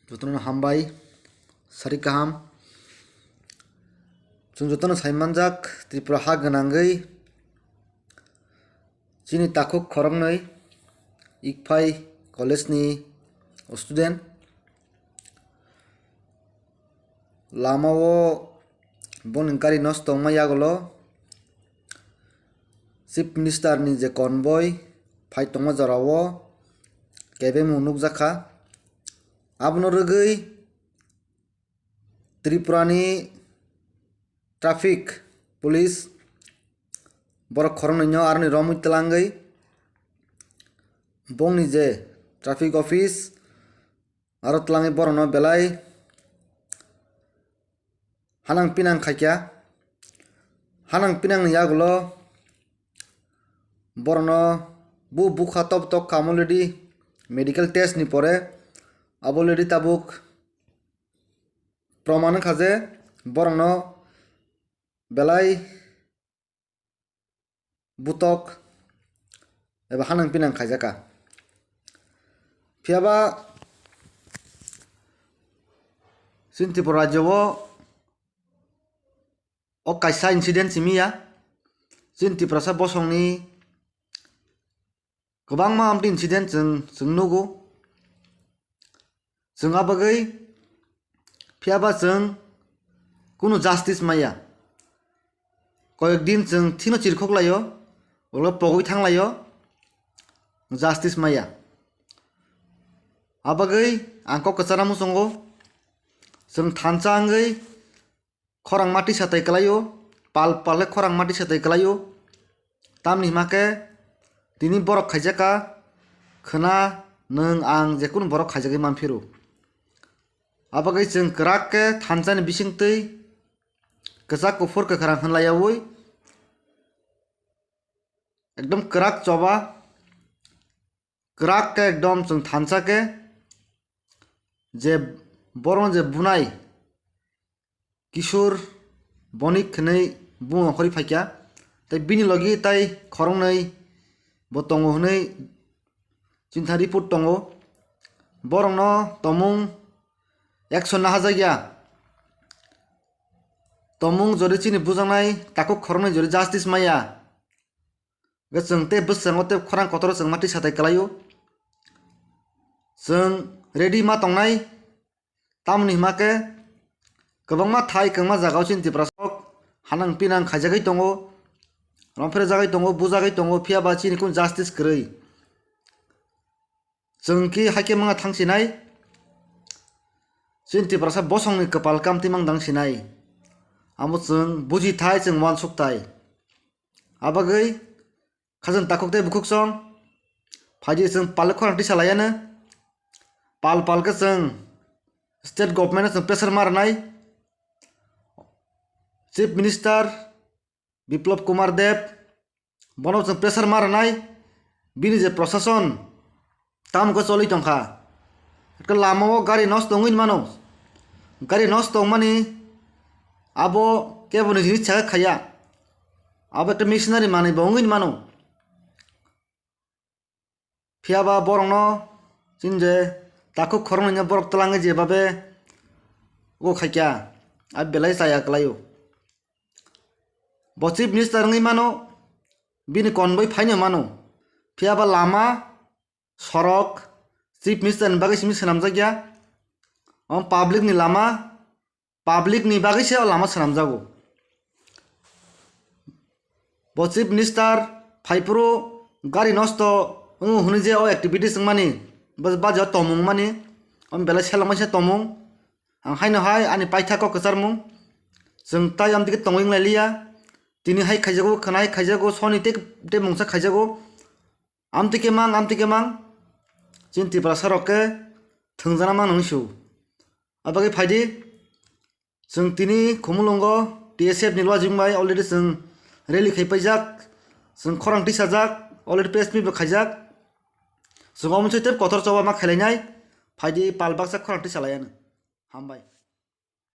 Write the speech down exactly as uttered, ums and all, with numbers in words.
Jotono hambai, sari kaham. Chwng jotono sai manjak, Tripura ha gwnangwi chini takhuk khoroknwi Ikphai college ni student. Lamao boni gari nosto wngma yagulo Chief Minister ni je convoy phai tongma jorao kebengmung nukjakha. Abono rwgwi Tripura ni traffic police borok khoroknwi no aroni romwi twlangwi bongni je traffic office aro twlangwi borokno belai hanang pinang khaikha. Hanang pinang ni yagulo borokno bu bukha tob tok kha already medical test ni pore abo already tabuk proman wngkha je borokno belai butok eba hanang pinang khaijakha. Phiyaba chini Tripura rajyo o o kaisa incident simi ya. Chini Tiprasa bosongni kwbangma amtwi incident chwng, chwng nugo. Chwng abagwi phiyaba chwng kunu justice maya. Koyek din chwng thino chirkhok laio, ulo pogwi thang laio, justice maya. Abagwi ang kok kwchana muchungo, chwng thansa wngwi khorang mati satai kwlaio, pal pal khe khorang mati satai kwlaio. Tamni hima khe tini borok khaijakha, khwna nwng ang jekunu borok khaijakgwi manphiro. Abagwi chwng kwrak khe thansani bisingtwi kwchak kuphur kwkhwrang hwnlaiyaui ekdom kwrak choba, kwrak khe ekdom chwng thansa khe je borokno je bunai Kishore Bonik hwnwi buma khorwi phaikha, tei bini logi tai khoroknwi bo tongo hwnwi chintha report tongo. Borokno tomung action nahajakya, tomung jodi chini bujaknai takhuk khoroknwi jodi justice maya, hwnkhe chwng tei bwskango tei khorang kotor chwng ma tisa tai kwlaio. Chwng ready ma tongnai, tamoni hima khe kwbangma thai kwbangma jagao chini Tiprasarok hanang pinang khaijagwi tongo, romphre jagwi tongo, bujagwi tongo, phiyaba chini kunu justice kwrwi. Chwng khe haikhe mangna thangsinai, chini Tiprasa bosongni kwpal kamtwi mang dang sinai. Amo chwng buji thai, chwng uansuk thai. Abagwi khajang takhuk tei bukhuk song phaidi chwng pal khorang tisa laiano. Pal pal khe chwng state government no chwng pressure ma rwnai. Chief Minister Biplab Kumar Deb, bono chwng pressure ma rwnai, bini je prosason tamo khe choli tongkha. Ekta lamao gari nosto wngwi mano, gari nosto wngmani abo kebo nijini saka khaiya, abo ekta missionary manwi bo wngwi mano. Phiyaba borokno chini je takhuk khoroknwino borok twlangwi jebabe o khaikha, a belai chaya kwlaio. Bo chief minister wngwi mano, bini convoy phaino mano. Phiyaba lama, sorok, chief minister ni bagwi simi swnamjakya. Om public ni lama, public ni bagwi se o lama swnamjago. Bo chief minister phaiphuru gari nosto wngo hwnwi je o activities wngmani, bo bajo tomung mani, om belai selengmani se tomung. Ang haino hai ani paithago kwcharmung. Chwng tai amtwi khe tongwi wng lai liya. Tini hai khaijago, khwna hai khaijago, soni tei, tei mungsa khaijago. Amtwi khe mang, amtwi khe mang. Chini Tiprasa rok khe thwngjana mang nung su. Abagwi phaidi. Chwng tini Khumulwngo T S F ni luajing bai already chwng rally khai paijak. Chwng khorang tisajak, already press meet bo khaijak. Chwng omo chwng tei kotor choba ma khailainai. Phaidi pal baksa khorang tisalaiano. Hambai.